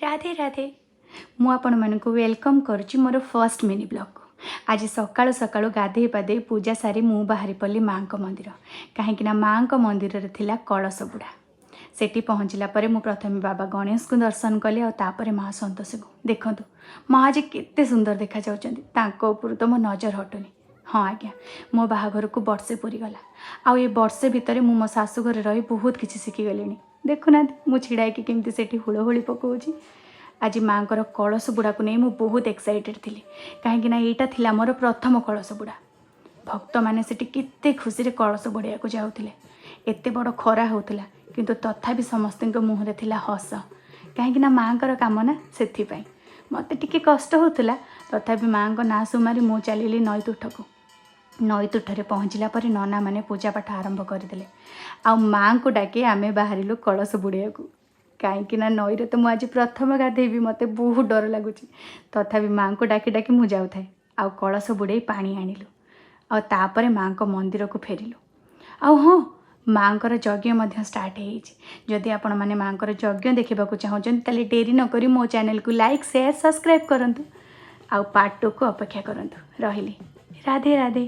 ରାଧେ ରାଧେ। ମୁଁ ଆପଣମାନଙ୍କୁ welcome କରୁଛି ମୋର ଫର୍ଷ୍ଟ ମିନି ବ୍ଲଗ୍କୁ। ଆଜି ସକାଳୁ ସକାଳୁ ଗାଧେଇ ପାଧେଇ ପୂଜା ସାରି ମୁଁ ବାହାରି ପଡ଼ିଲି ମାଆଙ୍କ ମନ୍ଦିର, କାହିଁକିନା ମାଆଙ୍କ ମନ୍ଦିରରେ ଥିଲା କଳସ ବୁଡ଼ା। ସେଠି ପହଞ୍ଚିଲା ପରେ ମୁଁ ପ୍ରଥମେ ବାବା ଗଣେଶଙ୍କୁ ଦର୍ଶନ କଲି ଆଉ ତାପରେ ମା ସନ୍ତୋଷୀଙ୍କୁ। ଦେଖନ୍ତୁ, ମା ଆଜି କେତେ ସୁନ୍ଦର ଦେଖାଯାଉଛନ୍ତି। ତାଙ୍କ ଉପରୁ ତ ମୋ ନଜର ହଟୁନି। ହଁ ଆଜ୍ଞା, ମୋ ବାହାଘରକୁ ବର୍ଷେ ପୁରିଗଲା ଆଉ ଏ ବର୍ଷେ ଭିତରେ ମୁଁ ମୋ ଶାଶୁଘରେ ରହି ବହୁତ କିଛି ଶିଖିଗଲିଣି। ଦେଖୁନାହାନ୍ତି, ମୁଁ ଛିଡ଼ା ହେଇକି କେମିତି ସେଠି ହୁଳହୁଳି ପକାଉଛି। ଆଜି ମାଆଙ୍କର କଳସ ବୁଡ଼ାକୁ ନେଇ ମୁଁ ବହୁତ ଏକ୍ସାଇଟେଡ଼୍ ଥିଲି, କାହିଁକିନା ଏଇଟା ଥିଲା ମୋର ପ୍ରଥମ କଳସ ବୁଡ଼ା। ଭକ୍ତମାନେ ସେଠି କେତେ ଖୁସିରେ କଳସ ବୁଡ଼େଇବାକୁ ଯାଉଥିଲେ। ଏତେ ବଡ଼ ଖରା ହେଉଥିଲା, କିନ୍ତୁ ତଥାପି ସମସ୍ତଙ୍କ ମୁହଁରେ ଥିଲା ହସ, କାହିଁକିନା ମାଆଙ୍କର କାମ ନା, ସେଥିପାଇଁ। ମୋତେ ଟିକେ କଷ୍ଟ ହେଉଥିଲା, ତଥାପି ମାଆଙ୍କ ନାଁ ସୁମାରି ମୁଁ ଚାଲିଲି ନଈ ତୁଠକୁ। ନଈ ତୁଠରେ ପହଞ୍ଚିଲା ପରେ ନନାମାନେ ପୂଜାପାଠ ଆରମ୍ଭ କରିଦେଲେ ଆଉ ମାଆଙ୍କୁ ଡାକି ଆମେ ବାହାରିଲୁ କଳସ ବୁଡ଼େଇବାକୁ, କାହିଁକି ନା ନଈରେ ତ ମୁଁ ଆଜି ପ୍ରଥମ ଗାଧେଇବି। ମୋତେ ବହୁତ ଡର ଲାଗୁଛି, ତଥାପି ମାଆଙ୍କୁ ଡାକି ଡାକି ମୁଁ ଯାଉଥାଏ। ଆଉ କଳସ ବୁଡ଼େଇ ପାଣି ଆଣିଲୁ ଆଉ ତାପରେ ମାଆଙ୍କ ମନ୍ଦିରକୁ ଫେରିଲୁ। ଆଉ ହଁ, ମାଆଙ୍କର ଯଜ୍ଞ ମଧ୍ୟ ଷ୍ଟାର୍ଟ ହେଇଯାଇଛି। ଯଦି ଆପଣମାନେ ମାଆଙ୍କର ଯଜ୍ଞ ଦେଖିବାକୁ ଚାହୁଁଛନ୍ତି, ତାହେଲେ ଡେରି ନକରି ମୋ ଚ୍ୟାନେଲକୁ ଲାଇକ୍, ସେୟାର, ସବସ୍କ୍ରାଇବ୍ କରନ୍ତୁ ଆଉ ପାର୍ଟ 2କୁ ଅପେକ୍ଷା କରନ୍ତୁ। ରହିଲି, ରାଧେ ରାଧେ।